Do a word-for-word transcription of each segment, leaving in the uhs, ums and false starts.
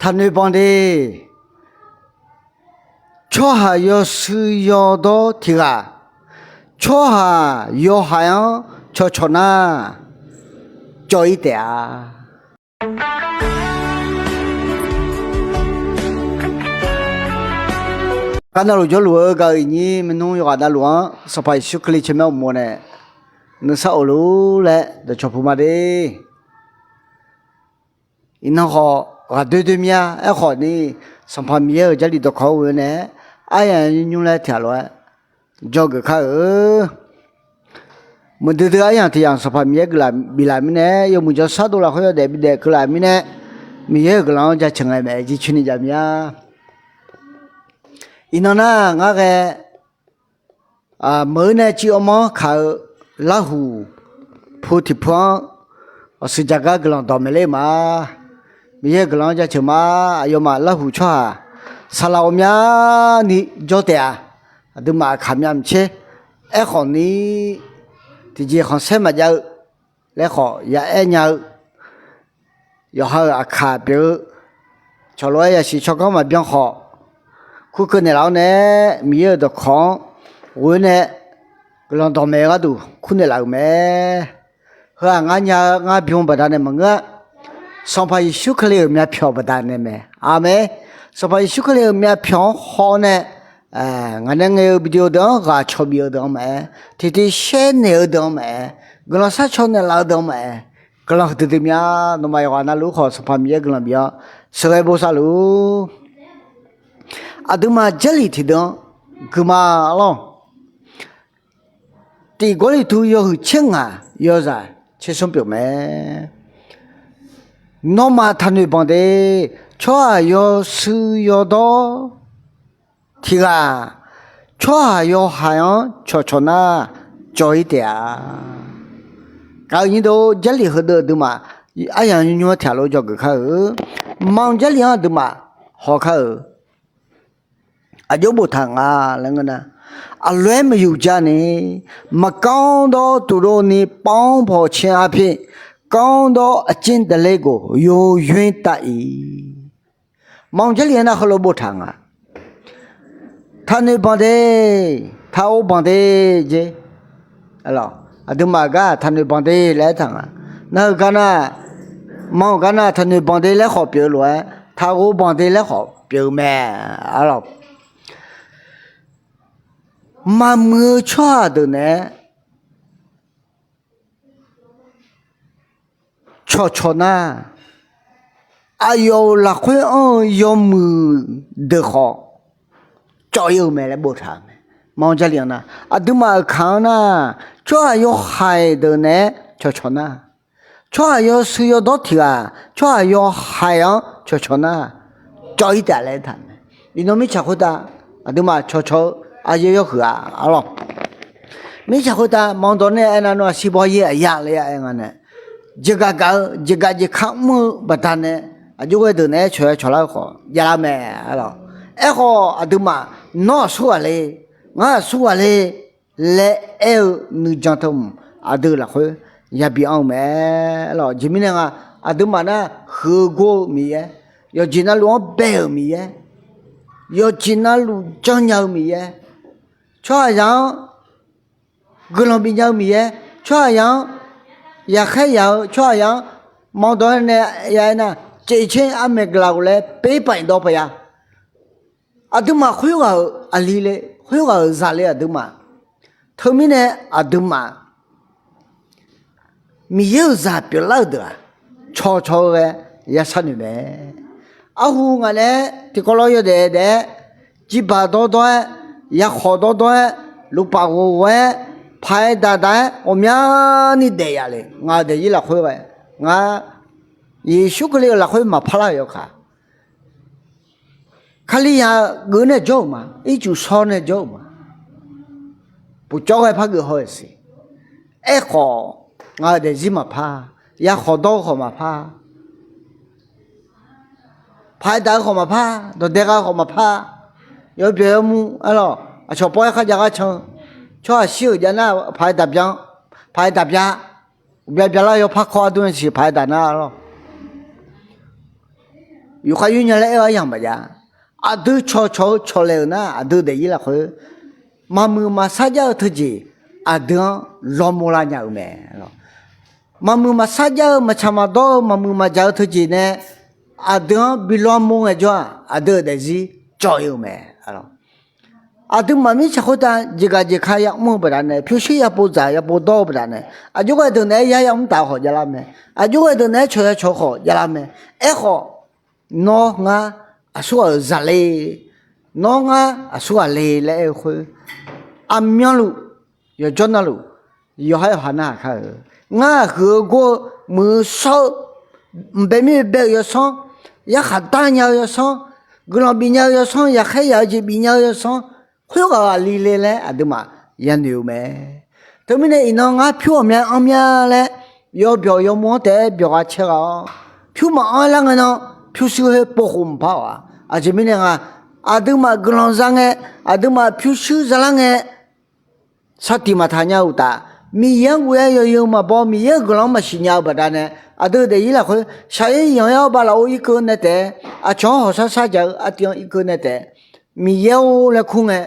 Taqnoeq banq de. Tsawrhaq yawshuir yawdawr tiq ghaq, tsawrhaq yawhaiq-anr cawqcawq nar, cawv-ir taef-a. Gar navluf jawrluf-eu gaq-euq iqnyir maernmr yawqghaq navluf-anr Sanqpaq Yeqsur Kali tsawrmyanr uqmov nae nuisar of luf laer dawqcawq puq ma de. Iqnan khawf ghaqdoer doer mir-a. Aerkhawf ni, Sanqpaq Miqyaer-euq Jarlif dawqkawq-anr ghoe-eu nae, aryamq nymr nymr laer tiq ghaq lof-aer dzawgeuf kar-euq. Muiqdui dui aryamq tiq yamq Sanqpaq Miqyaer guiqlanq biflaf mirnae, yawmuiq jawrshar dov lafkhoer yawdaef bidaef keuvlaf mirnae, Miqyaer-euq guiqlanq-anr jaceuq ngae mae, jircoer ni jav mir-a. Iqnan nar ngar ghae meuq-eu nae civ-awr manr kaq-eu larhuq pu tiq pu-anr awqshuif jaq gar guiqlanq dawq maeq ler-eu ma. Miqyaer-euq guiqlanq-anr jaceuq ma. Aqyawfmaf larhuq tsawrhaq saqlaq ghawqmyani jawr taef-a. Aqduimaf aqkaq myavmaqtser, aerkhawf ni tiqjeq khanqsaer maqjav-eu laer khawf yaaer nya-eu, yawqha-euq aqkaq pyeuf-eu, cawq lof-aer yasiq tsawrganr maqbyan khawf, kurkeuv naeqlaf-awr nae, Miqyaer-euq dawqkawq-anr ghoe-eu nae guiqlanq dawqmaeq-eu gharduq kur naeqlaf-euq mae. Heu-aq ngar nya-eu ngar bym-eu baqdanae maqngeur-a. Sanqpaq Yeqsur Kali-euq myavpyawq baqdanae mae. Aqmeq. Sanqpaq Yeqsur Kali-euq myavpyawq-anr haw-awr nae, ngaq nae ngaeq-eu video deuq-anr ghaq cawq bif-eu deuq-anr maqaer, tiqtiv shaer naeq-eu deuq-anr maqaer, guiqlanq sharcaw naeqlaf-eu deuq-anr maqaer, guiqlanq huiqdui dui mir-a. Nawmaf yawqghaq navluf khawf Sanqpaq Miqyaer guiqlanq bif-awr sheuqghae bosav luf-ur. Aqduimaf Jarlif tiqdeuq-anr guiqma lawr. Tiq Gawrliqtu yawhuiq tser ngaq yawzaq tser smr pyeuf mae. Nawmaf taqnoeq banq de. Tsawrhaq yawshuir yawdawr tiq ghaq, tsawrhaq yawhaiq-anr cawqcawq nar, cawv-ir taef-a. Gaq-euq nyir deuq, Jarlif heudeuq aqduimaf aryamq nymr nymr-anr tiq ghaq lof dzawgeuf kar-eu. Manq Jarlif-anr aqduimaf haw kar-euq. Aqjox boftaq nga laer ngeur nar, aqlof-aer maqyuf ja ni, maqkawv dawr tuqdov ni pawv-anr pawqcae arpir, kawv dawr aqcir daqler goq yov yoer tav-iq. Manq Jarlif-anr nar heulof boftaq nga. Taqnoeq banq de, taqghov banq de jeq. Aqduimaf-euq gar taqnoeq banq de laer aertaq nga. Nar-eu gar nar, manq-euq gar nar taqnoeq banq de laer khawf pyeuf-eu lof-aer, taqghov banq de laer khawf pyeuf-eu mae. Arlawq, maqmuiq-eu tsawrhaq deuq naeq-aer cawqcawq nar, aqyawf-euq lafkhoer anr-eu yawmuiq deuq khawf cawv-ir-eu mae laer boftaq-euq mae. Manq Jarlif-anr nar, aqduimaf-euq kaq-anr nar, tsawrhaq yawhaiq deuq naeq-aer cawqcawq nar, tsawrhaq yawshuir yawdawr tiq ghaq, tsawrhaq yawhaiq-anr cawqcawq nar, cawv-ir taef laer aertaq mae. Iqnan mirtsaq khoertav aqduimaf cawqcawq-eu aqyawf yawhuiq-a. Arlawq, mirtsaq khoertav manq dawq nae aernar, nawr aqshir bawr yaer aqya laer ya aer nga nae, jeqgaq gaq-eu jeqgaq jeq kar mr-eu baqdanae, aqjox ghae deuq naeq-aer cawq-aer cawqlar-eu khawf javlar mae. Arlawq, aerkhawf aqduimaf nawr aqsur ghaq le, ngar aqsur ghaq le laer aer-eu nuijan teu mq aqdui lafkhoer yabi anr-eu mae. Arlawq, aqjeq mirnae nga, aqduimaf nar huiq-eu gor-eu Miqyaer, yawqjeq navluf-anr bae-euq Miqyaer, yawqjeq navluf janrnya-eu Miqyaer, tsawrhaqzaq-anr guiqlanq bifnya-eu Miqyaer, tsawrhaqzaq-anr yaqkhaer yaq-eu, tsawrhaqzaq-anr manq dawq-aer nae ya aer nar, ceqcaer armaeq guiqlaq ghoflaer per paq iq dawr paq ya. Aqduimaf khoerghaq-euq aqli le, khoerghaq-euq zaq le aqduimaf. Teumirnae aqduimaf Miqyaer-euq zaq pyeuflar-eu deuq-aq, cawqcawq-eu ghae yashar noeq mae. Arhu ngaq naeq-aer tiqkawv lawr yawdaef daef-aer, jirbaq dawrdawr-aer, yakhawf dawrdawr-aer, lufpaf ghof ghof-aer, paq-aer daq daq-aer ghawqmyani daef ya le. Ngaq-euq daefzir lafkhoer ghae, ngar Yeqsur Kali-euq lafkhoer maqpar lar-euq yawkaq, Kalizaq geuf nae jawr-euq ma, ircuf shawr nae jawr-euq ma, puqcawv ghae par geuf haw-euq siq. Aerkhawf, ngaq-euq daefzir maqpar, yakhawf dawr-eu khawf maqpar, paq-aer daq-eu khawf maqpar, dawqdae gha-eu khawf maqpar, yawbyaq yawmuiq arlawq, aqcawq pawr-aer kharjav gharcan-eu, tsawrhaq shir-euq jav nar paq-aer daq byan, paq-aer daq bya, uqbya byalar yawpar kawv ardur-aer siq paq-aer daq nar arlawq. yufkhav yur nya laer aer-eu aryamq maqjav. Aqdui cawqcawq-eu cawqlaeq-euq nar, aqdui daefzir lafkhoer maqmuiq maqsar jar-eu teujeq aqdui-anr lawmor lar nya-euq mae. Maqmuiq maqsar jar-eu maqtsaq maqdawr-eu maqmuiq maqjaq-eu teujeq nae aqdui-anr bi lawmor ngaejawr-aq, aqdui-euq daefzir cawv ir-eu mae. Aqduimaf mirtsaq khoertav jeqgaq jeqka yamr-eu baqdanae, pyurshuir yapov dzaq yapov dawr-eu baqdanae, aqjox ghae deuq naeq-aer yar yamr taf khawf javlar mae. Aqjox ghae deuq naeq-aer cawq ya cawq khawf javlar mae. Aerkhawf, nawr ngar aqsurghaq-euq zaqle, nawr ngar aqsurghaq le laer aer-eu khoer, aqmyanluf yawqjawr navluf yawqhar yawqha narhaq kar-euq, ngar huiq-eu gor-eu muiq-eu shawr-eu, mqbae mir-eu bae-euq yawsanr, yarkhaq dar nya-eu yawsanr, guiqlanq bif nya-eu yawsanr, yaqkhaer yaq-eu jeq bif nya-eu yawsanr, khoerghaq ghaq li le laer aqduimaf yanoeq-eu mae. Teumirnae iqnan ngar pyur ghawqmya anr mya laer yawbyawq yawmuiq-anr taef-aer byawq gha caer gha-awr, pyur maqanr lar ngae nan pyurshuir khoer povkhof maqpar-awq-a. Aqjeq mirnae nga, aqduimaf guiqlanq za ngae, aqduimaf pyurshuir zalar ngae, sar tiq maqtaq nya uqtaf, Miqyaer-anr guv-aer yawzeu maqbaw, Miqyaer-euq guiqlanq-anr maqsiq nya-eu baqdanae, aqdui daefzir lafkhoer shaqir yanq-aer-awr bavlaf-or irkeuv nae taef-aer, aqcawq-anr hawqshar shar jaq-eu artiv-anr irkeuv nae taef-aer, Miqyaer-or laer kur ngae,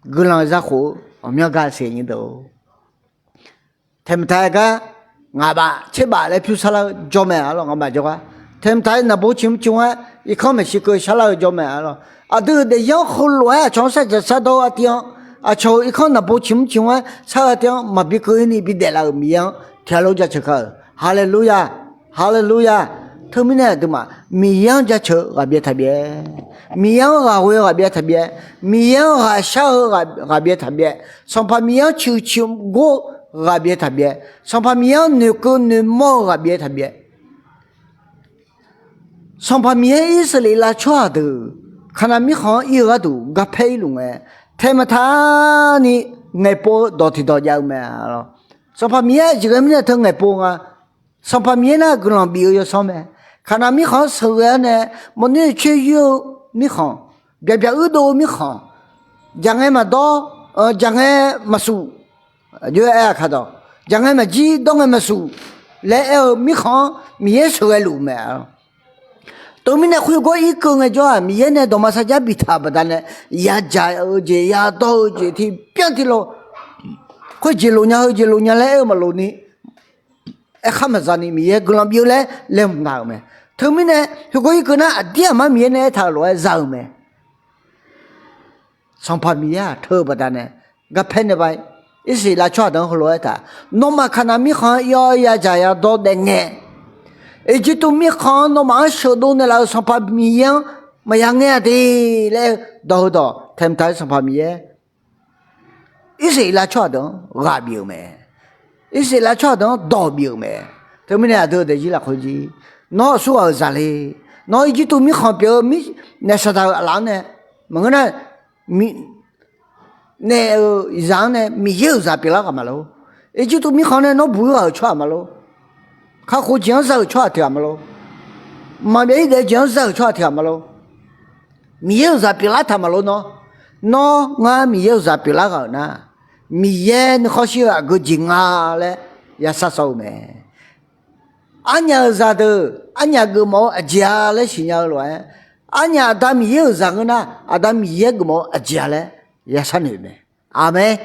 guiqlanq za khof-eu ghawqmyanr gar siqnyi deuq-or, taeqmq taq-aer gar ngaq baf tser baf laer pyur sharlar-eu jawr mae arlawr, ngaq baf jawrgar taeqmq taq-aer naqbo ciqmr ciqmr-aer irkanr maeqshi keuv sharlar-eu jawr mae arlawr. Aqdui-euq daefzir-anr heulof-aer aqcawq-anr sarjaq sardawr-eu artiv-anr, aqcawq-euq irkanr naqbo ciqmr ciqmr-aer shar-eu artiv-anr maqbi keuv-ir ni bi daeflaf-euq Miqyaer-anr tiqghaq lof jaceuq kar-euq. Haleluya! Haleluya! Teumirnae aqduimaf Miqyaer-anr jaceuq-eu ghaqbyaev taqbyaev, Miqyaer-anr ghaq ghoe-eu ghaqbyaev taqbyaev, Miqyaer-anr ghaq shar-eu ghaqbyaev taqbyaev, Sanqpaq Miqyaer-anr ciqciq gor-eu ghaqbyaev taqbyaev, Sanqpaq Miqyaer-anr noeqkeuv noeqmawr-eu ghaqbyaev taqbyaev. Sanqpaq Miqyaer Irsaqleqlav tsawrhaq deuq Kaqnaq mirkhanq-anr ir-eu gharduq garpaer irluf ngae, taeqmq taq ni ngaeqpov-eu dawq tiqdawq jav-eu mae. Sanqpaq Miqyaer aqjeq ghae mirnae teu ngaeqpov nga. Sanqpaq Miqyaer nar guiqlanq bif-eu yawsanr mae. Kaqnaq mirkhanq-anr sheuqghae-awr nae mawrnoer coer yoer-eu mirkhanq, byaqbyaq uirdov-eu mirkhanq, jaq ngae maqdawr, jaq ngae maqsuf, jaq ngae maqjir dawr ngae maqsuf laer aer-eu mirkhanq-anr Miqyaer sheuqghae luf mae. Teumirnae khoergawr irkeuv ngaejawr-aq, Miqyaer nae dawqma sarjax biftaq-euq baqdanae, yadzaq-eu jeq yadawr-eu jeq tiqbyan tiqlof, khoer jeqlof nya heu jeqlof nya laer aer-eu maqlof ni, aerkhar maqza ni Miqyaer guiqlanq bif-eu laer laeqhmq taq-euq mae. Teumirnae heugar irkeuv nar aqdir aqmar Miqyaer nae aertaq-euq lof-aer za-euq mae. Sanqpaq Miqyaer-aq teu-eu baqdanae, garpaer nae ba, Irsaqleqlav tsawrhaq deuq-anr heulof-aer taq, nawmaf Kaqnaq mirkhanq-anr ir-awr yadzaq yadawr daef ngae, Irjirtuv mirkhanq-anr nawmaf-anr sheuqdov naeqlaf-euq Sanqpaq Miqyaer-anr maqya ngaer-a de laer dawq heudawq taeqmq taq-aer Sanqpaq Miqyaer Irsaqleqlav tsawrhaq deuq-anr ghaq bif-euq mae. Irsaqleqlav tsawrhaq deuq-anr dawq bif-euq mae. Teumirnae aqdui-euq daefzir lafkhoer jir, nawr aqsurghaq-euq zaqle, nawr Irjirtuv mirkhanq pyeuf-eu mirnae saqdaq-euq aqlaf-anr nae maqngeur nar, naef-euq zaq-anr nae Miqyaer-euq zaq pyeuflar ghaq maqlor. Irjirtuv mirkhanq nae nawr buq-ir ghaq-euq tsawrhaq maqlor. Kakhof jeq-anr za-euq tsawrhaq tiq ghaq maqlor. Mqmaq byav-ir daef jeq-anr za-euq tsawrhaq tiq ghaq maqlor. Miqyaer-euq zaq pyeuflar taq maqlor nawr. Nawr ngar Miqyaer-euq zaq pyeuflar ghaq-euq nar, Miqyaer nuikhanr shir-eu aqgeu jeq nga laer yashar sawr-eu mae. Arnyaf-euq zaqdeuq arnyaf geufmawf-eu aqjeq-a laer siqnya-eu lof-aer, arnyaf Aqda Miqyaer-euq zaq ngeur nar, Aqda Miqyaer geufmawf-eu aqjeq-a laer yashar noeq-euq mae. Aqmeq.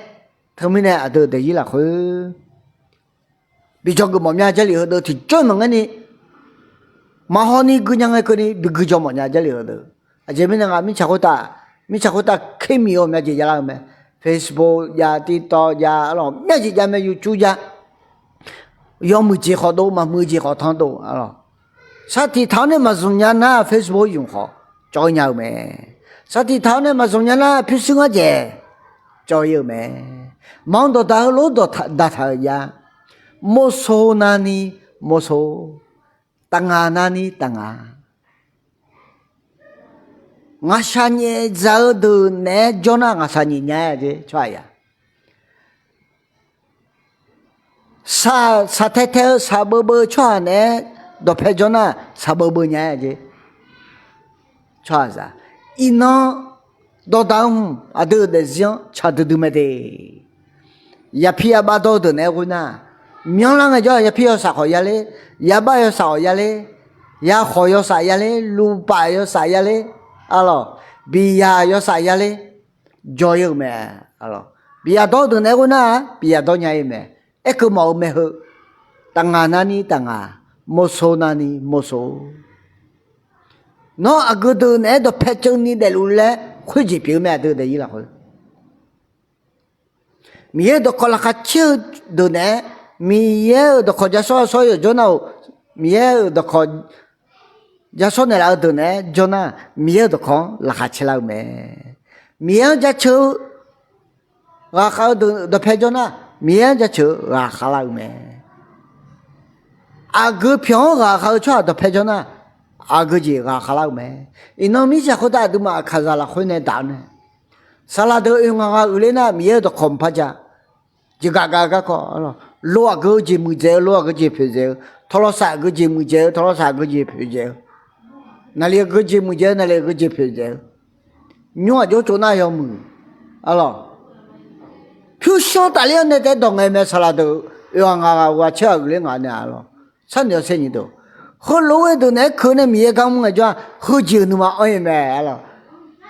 Teumirnae aqdui-euq daefzir lafkhoer bi dzawgeuf mawf mya Jarlif heudeuq tiqjawr maqngeur ni, maqhaw ni gui nya ngae keuvni bi gui dzaw mawf nya Jarlif heudeuq. Aqjeq mirnae nga mirtsaq khoertav, mirtsaq khoertav kemi-eu ghawqmya jeq javlar-eu mae. Facebook jav, TikTok jav, arlawq mya jeq jav mae, YouTube jav, yawmuiq jeq khawf dov, maqmuiq jeq khawf tan dov, arlawq. Sar tiq taq-awr nae maqzmq nya nar Facebook yumq khawf cawv-eu nya-eu mae. Sar tiq taq-awr nae maqzmq nya nar pyurshuir ngar dzaeq cawv-ir-eu mae. Maqanr dawqdaq heulof-aer dawqdaq taq-euq jav. Mawrso navni mawrso, taqngaq navni taqngaq. Ngaqshaq nyaef dzaq-eu deuq naeq-aer jawr nar ngaqshaq nyaef nya-aer jeq tsawrhaq ya. Shaq, shaqtae tae-eu shaqbeuv beuv-eu tsawrhaq naeq-aer dawqpae jawr nar shaqbeuv beuv nya-aer jeq tsawrhaqzaq. Iqnan dawqdaq-eu hmq aqdui-euq daefzir-anr tsaq duidui mae de. Yapir yabav dawr-eu deuq naeq-aer ghoe nar, myanrlar ngaejawr yapir yawshaq khawf yaler, yabav yawshaq khawf yaler, Yakhawq yawsaf yaler, luvpaf yawsaf yaler, arlawq, biqyaq yawsaf yaler, jawr-ir-eu mae. Biqyaq dawr-eu deuq naeq-aer ghoe nar-aq, biqyaq dawr nya-ir mae. Aerkeuv mawf-eu mae heu, taf ngaq navni taf ngaq, mawso navni mawso. Nawr aqgeu deuq naeq-aer dawqpae ceuvni daefluf laer khoerjeq pyeuf-eu mae, aqdui daefzir lafkhoer. Miqyaer-euq dawqkawq laqkhaq caer-eu deuq naeq-aer, Miqyaer-euq dawqkawq ja shawr-a shawr-eu yawqjawr nar-euq, Miqyaer-euq dawqkawq ja shawr naeqlaf-eu deuq naeq-aer jawr nar, Miqyaer-euq dawqkawq-anr laqkhaq caer lar-eu mae. Miqyaer-anr jaceuq-eu ghaqkhav-eu deuq dawqpae jawr nar, Miqyaer-anr jaceuq-eu ghaqkhav lar-eu mae. Aqgeu pyawq-anr ghaqkhav-eu tsawrhaq dawqpae jawr nar, aqgeu jeq ghaqkhav lar-eu mae. Iqnan mirtsaq khoertav aqduimaf aqkaqzaq lafkhoer nae daq-eu nae, saqlaq deuq oe ngaq ghaq uiqler nar, Miqyaer-euq dawqkawq mqpar ja. Jeqgaf gaf-eu garkawv, lo aqgeu jeq muiqdzaeq-eu, lo aqgeu jeq poeqdzaeq-eu, tawqlawqsaf aqgeu jeq muiqdzaeq-eu, tawqlawqsaf aqgeu jeq poeqdzaeq-eu, naqli aqgeu jeq muiqdzaeq-eu, naqli aqgeu jeq poeqdzaeq-eu, nymr aqjox tsov nar yawmuiq, arlawq, pyurshanr tafler-awr nae taef-aer dawq ngaeq mae. Saqlaq deuq oe ngaq ghaq uqghaq caer ghaq uiqler ngaq nae, arlawq, sharnoeq-awr saer nyiq deuq, heulof-aer deuq naeq-aer keuv nae Miqyaer gar mr ngaejawr-aq, heujeq-euq nuima anr-eu mae, arlawq.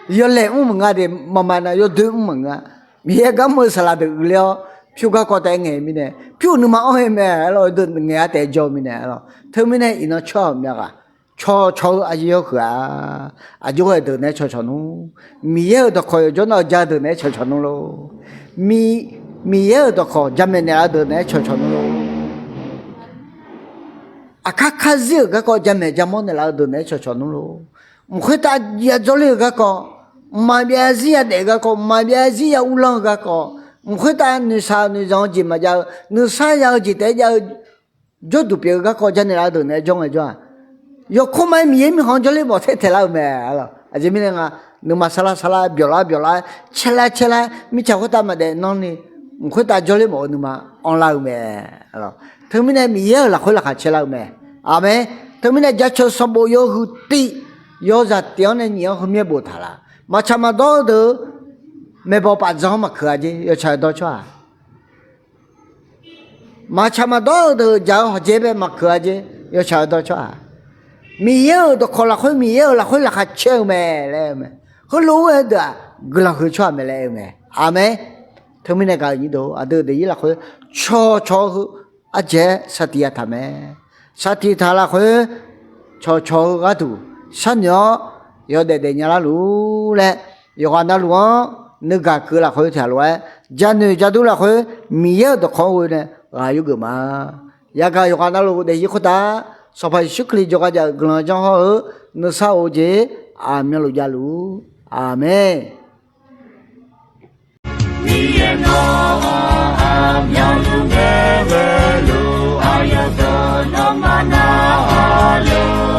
Yawlaeq mr maqnga de, maqma nav yawdoer mr maqngeur-a. Miqyaer gar mr-eu saqlaq deuq uiqler-awr, pyur garkawv taef-aer ngaeq mirnae, pyur nuima anr-eu mae, arlawq, deuq ngaeq-a taef-aer jawr-eu mirnae, arlawq. Teumirnae iqnan tsawrhaq myav ghaq cawqcawq-eu aqyawf yawhuiq-a. Aqjox ghae deuq naeq-aer cawqcawq nmr. Miqyaer-euq dawqkawq yawqjawr nar-eu ja deuq naeq-aer cawqcawq nmr lor. Miqyaer-euq dawqkawq jamaeq naeqlaf-eu deuq naeq-aer cawqcawq nmr lor. Aqkar karzir-euq garkawv jamaeq jamawr naeqlaf-eu deuq naeq-aer cawqcawq nmr lor. Mq khoertav yajawr ler-eu garkawv, mqmaq byav zarzir yadaef-eu garkawv, mqmaq byav zarzir ya uvlanr-eu garkawv, mq khoertav noeqshaq noeqzanq-eu jeq maqjav-eu, nuisar ya-eu jeq taef-aer jav-eu, jawrduq pyeuf-eu garkawv jamaeq naeqlaf-eu deuq naeq-aer jawr ngaejawr-aq, yawkawr ma-aer Miqyaer mirkhanq-anr jawrler mawf taer taeq lar-eu mae, arlawq. Aqjeq mirnae nga, nuima sarlar sarlar, byawq lar byawq lar-aer, caerlar caerlar-aer, mirtsaq khoertav maqdaef nanrni, mq khoertav jawrler mawf-eu nuima anrlar-eu mae, arlawq. Teumirnae Miqyaer-euq lafkhoer laqkhaq caerlar-eu mae. Aqmeq. Teumirnae jaceuq sanqbof yawhuiq tiv, yawzaq tiv-anr nae nyiq-anr heumyaer boftaq laf. Maqtsaq maqdawr-eu deuq maeqbawq paf dzan-anr maqkeuq-a jer, yawtsaq-eu dawr tsawrhaq. Maqtsaq maqdawr-eu deuq jaq-eu hawqjaer bae maqkeuq-a jer, yawtsaq-eu dawr tsawrhaq. Miqyaer-euq dawqkawq lafkhoer, Miqyaer-euq lafkhoer laqkhaq caer-eu mae laer aer-eu mae. Heulof-aer deuq-aq, guiqlanq huiq tsawrhaq mae laer aer-eu mae. Aqmeq. Teumirnae gaq-euq nyir deuq, aqdui daefzir lafkhoer cawqcawq-eu heu, ardzaeq-aer saqtiq yataq mae. Saqtiq taq lafkhoer cawqcawq-eu gharduq sharnoeq-awr, yawdaef daefnya larluf laer, yawqghaq navluf-anr nuigaq keuv lafkhoer tiq ghaq lof-aer, janoeq jadur lafkhoer Miqyaer-euq dawqkawq-anr ghoe nae ghaq yurgeuf ma. Yagaq yawqghaq navluf daefzir khoertav, Sanqpaq Yeqsur Kali jawrgar jav-eu guiqlanq janr hawr-eu nuisar of-eu jeq aqmyanluf javluf-ur. Aqmeq. Miqyaer nawr-aq, aqmyanluf nae ghae-eu lof, aqyawf deuq nawmaf nar-aq lor.